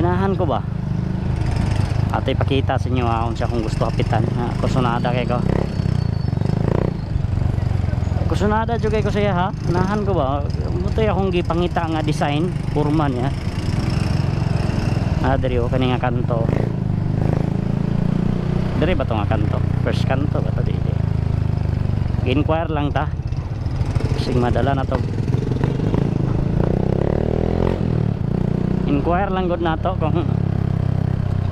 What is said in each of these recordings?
Ginahan ko ba? Ato ipakita sa inyo ha, unsa kung gusto hapitan. Ha, kursunada kay ko. Kursunada jud kay ko siya ha. Ganahan ko ba? Mutoy akong gipangita nga design, porma niya. Ah, diri oh, kani nga kanto. Diri ba to nga kanto? First kanto ba to dili? Gi-inquire lang ta. Sing madala na to. Inquire lang gud nato kung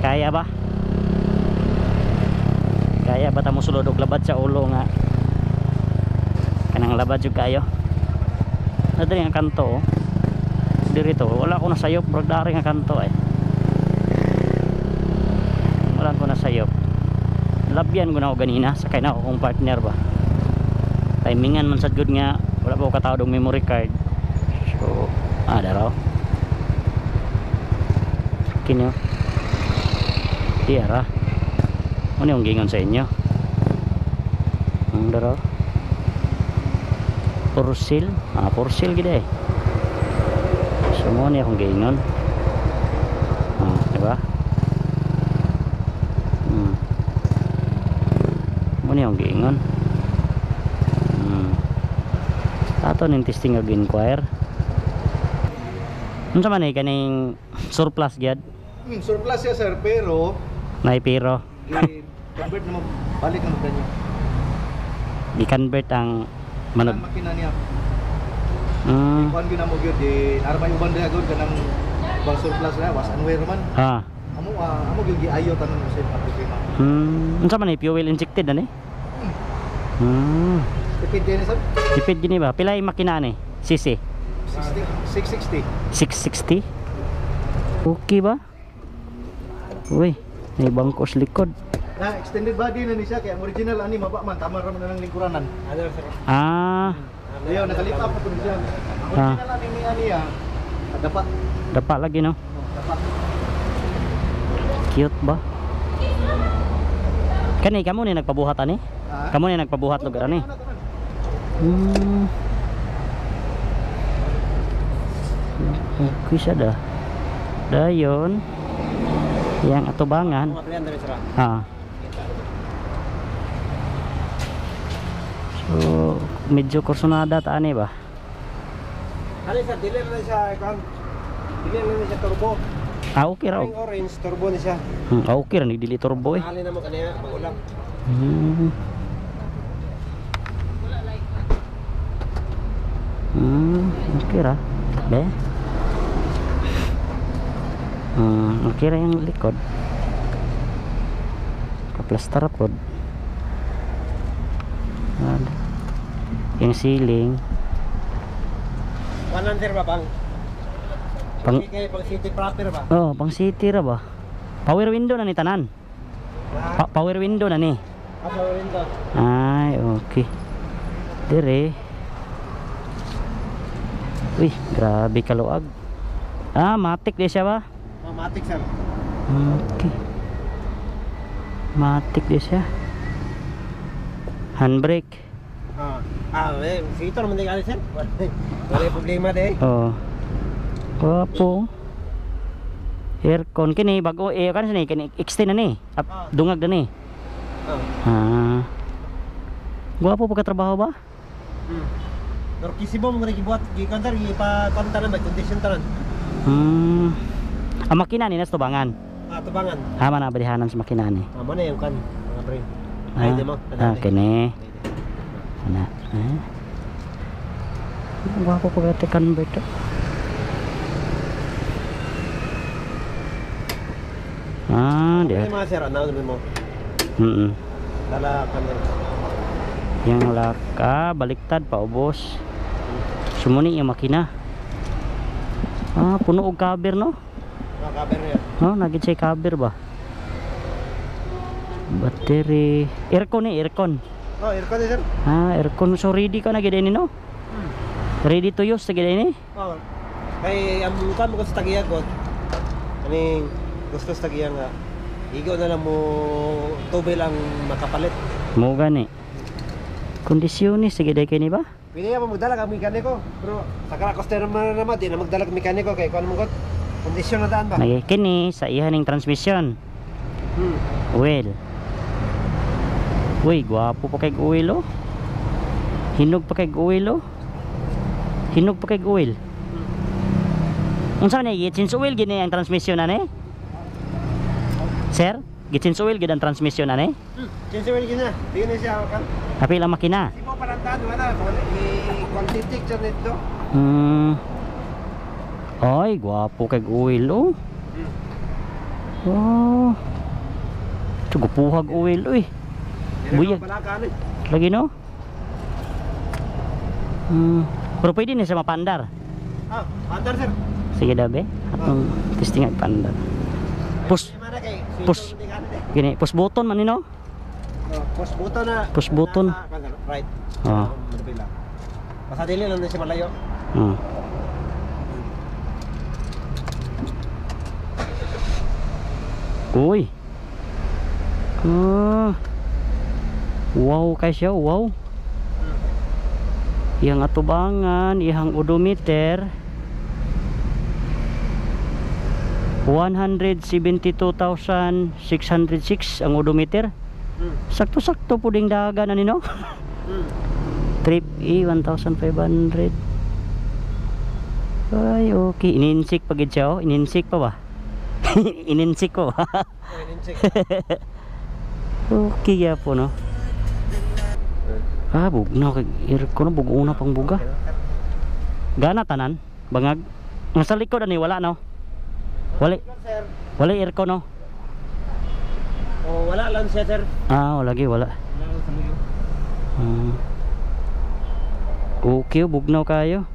kaya ba? Kaya ba ta mosulod og labad sa ulo nga kanang labad jud kayo? Na diri nga kanto oh. Diri to, wala ko nasayop, murag dari nga kanto ay. Wala ko nasayop. Labyan ko na ako ganina, sakay na ako kong partner ba. Timingan man sad gud nga wala pa ko katawad og memory card. So, daraw. Kinyo. Di ara. Ano yung gingon sa inyo? Ang daraw. Porcel. Ah, porcel gid eh. So mo ni akong gingon. Ah, di ba? Mo ni akong gingon. Ato ning testing og inquire. Unsa man ni kaning surplus gyud? Surplus siya sir, pero naipiro. I-convert na mo, balik na mo ganyan. I-convert ang manog ang makina niya. Kuan gyud na mo gyud di armay uban diha gyud kanang bang surplus na was unwear man. Ah. Amo amo gyud giayo tanan mo sa problema. Unsa man ni fuel injected ani? Tipid din sir. Tipid gini ba? Pila yung makina ni? CC? 60, 660. 660? Okay ba? Uy, may bangko sa likod. Na extended body na ni siya kay ang original ani maba man tama ra man na ng lingkuranan. Ah. Ayaw nakalip up po siya. Ang original ani ni ani ah. Dapa. Dapa lagi no. Dapa. Cute ba? Kani kamo ni nagpabuhat ani? Kamo ni nagpabuhat lugar ani? Okay siya da. Dayon. Yang atubangan. Ah. So, medyo kursunada ta ani ba? Ani sa dili na siya kan. Dili na siya turbo. Ah, okay ra. Ang orange turbo ni siya. Okay ra ni dili turbo eh. Ali na mo kaniya magulang. Okay ra. Be. Okay ra yung likod. Kaplastar pod. Yung ceiling. 100 ba pang? Pang pang city proper ba? Oh, pang city ra ba? Power window na ni tanan. Power window na ni. Ah, power window. Ay, okay. Dire. Uy, grabe kaluag. Ah, matik di siya ba? Oh, matik sir. Okay. Matik di siya. Handbrake. Feature man di kali sir. Wala problema di. Oh. Wapo. Aircon kini bago eh kan sini kini extend na ni. Dungag na ni. Ah. Gwapo pagka trabaho ba? Pero kisibo mo rin gibuhat, gikontar, gipa-konta na, may condition tanan. Ang makina ni nas tubangan. Ah, tubangan. Ah, manabalihanan sa makina ni. Ah, mo na yung kan, mga pre. Ay, di mo. Ah, kini. Ana. Eh. Gwapo pagka convert. Ah, di. Ay, mga sir, ano mo? Dala kami. Yang laka baliktad paubos. Sumuni yung makina. Ah, puno og cover no? Ah, cover niya. No, nagit siya cover ba? Battery, aircon ni, aircon. Oh, aircon ni sir. Ah, aircon. So ready ka na gid ini no? Ready to use na gid ini? Oh. Kay ang kan mo sa tagiya ko. Aning gusto sa tagiya nga igo na lang mo tubig lang makapalit. Mo gani. Kondisyonis sige day kini ba? Pwede pa magdala kag mekaniko, pero sa kara customer naman di na magdala kag mekaniko kay kuan mo god. Kondisyon na daan ba? Lagi kini sa iya ning transmission. Oil. Uy, gwapo pa kay oil oh. Hinog pa kay oil oh. Hinog pa kay oil. Unsa ni gi-change oil gini ang transmission ani? Sir, gi-change oil gid ang transmission ani? Change oil gini. Di na siya kan. Apil ang makina. Di mo palantan wala i quantity dyan nito. Ay, gwapo kay oil oh. Oh. Tugupuhag oil oy. Buyag. Lagi no? Pero pwede na siya mapandar. Ah, pandar sir. Sige daw be. Atong testing ang pandar. Push. Push. Gini, push button man ni no? Push button na. Push button. Right. Oh. Basta dili lang na siya malayo. Uy. Ah. Wow kay siya, wow. Iyang atubangan, iyang odometer 172,606 ang odometer. Sakto-sakto po ding dagan ani no? Trip E 1,500. Ay, okay. Ininsik pa gid siya, oh. Ininsik pa ba? Ininsik ko ba? Ininsik. Okay ya po no. Ah, bugnaw kay aircon no, bug-una pang buga. Gana tanan, bangag. Ang sa likod ani wala no. Wala. Wala aircon no. Oh, wala lang siya sir. Ah, wala gi wala. Okay, bugnaw kayo.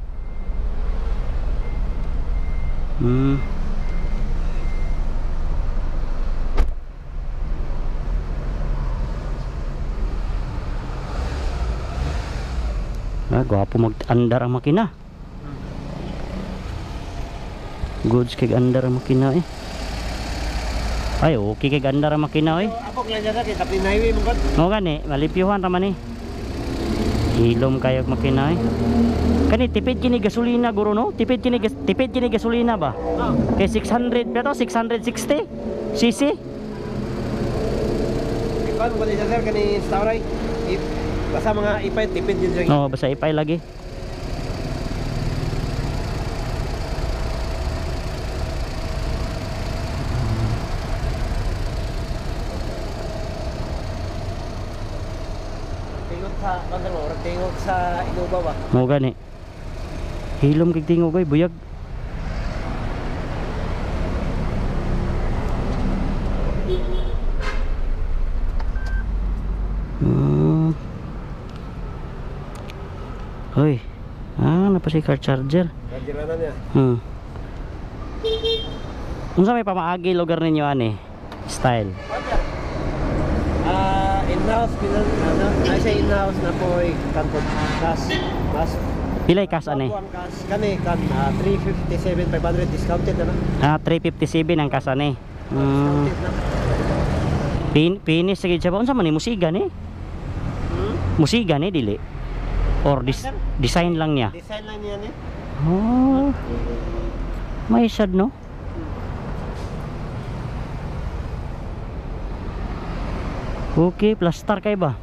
Ah, gwapo mag-andar ang makina. Goods kay andar ang makina eh. Ay, okay kay andar ang makina eh. Apok lang siya kay tapin highway mo god. Mo gani, malipyuhan ra man eh. Hilom kayo makina eh. Kani tipid kini gasolina guro no? Tipid kini gasolina ba? Oh. Kay 600 pero 660 cc. Ikaw mo siya sir kani Stauray. Basta mga ipay tipid din siya. No, basta ipay lagi. Tingog sa bandar mo, tingog sa Innova ba? Mo gani. Hilom kay tingog oy, buyag. Hoy. Ah, napa si car charger. Charger na niya. Unsa may pamaagi lugar ninyo ani? Style. Ah, in-house bilang ano, ay siya in-house na po'y kanto cash. Mas Pilay cash ani? Ang cash kani kan 357,500 discounted na. Ah, 357 ang cash ani. Discounted na. Finish sige siya ba? Unsa man ni musiga ni? Musiga ni dili? Or design lang niya? Design lang niya ni. Oh. May sad no? Okay, plaster kay ba?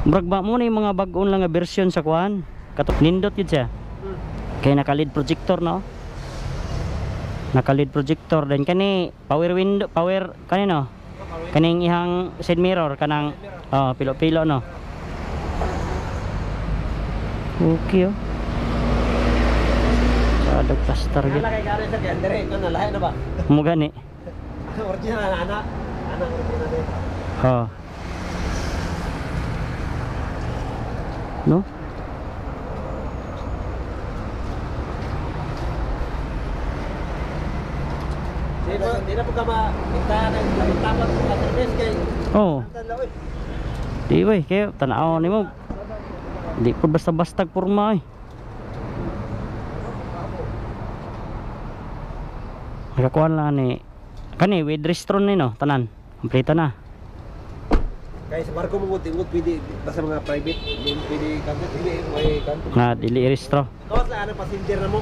Murag ba mo na yung mga bag-on lang nga version sa kuan? Kato nindot yun siya. Kay naka-LED projector no? Naka-LED projector din kani power window, power kani no? Kaning ihang side mirror kanang oh, pilo-pilo no. Okay oh. Sa plaster gyud. Kay kay sir kay Andre ko na lahi na ba? Mo gani. Original ana. Ana original ni. Oh. No? Di na po ka ma-intahan ng tapat sa service kay. Oh. Di wey, kayo tanaw nimo. Di po basta-basta porma eh. Nakakuha lang ni kani with restron ni no, tanan. Kompleto na. Kay sa barko mo tingod pwede basta mga private, di pwede kanto, dili may kanto. Na dili restro. Kawat lang ana passenger na mo.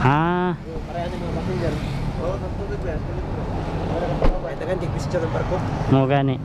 Ah, Pareha ni mga passenger. Oh, tubig ba? Ay, tagan kay question ng barko. mo gani.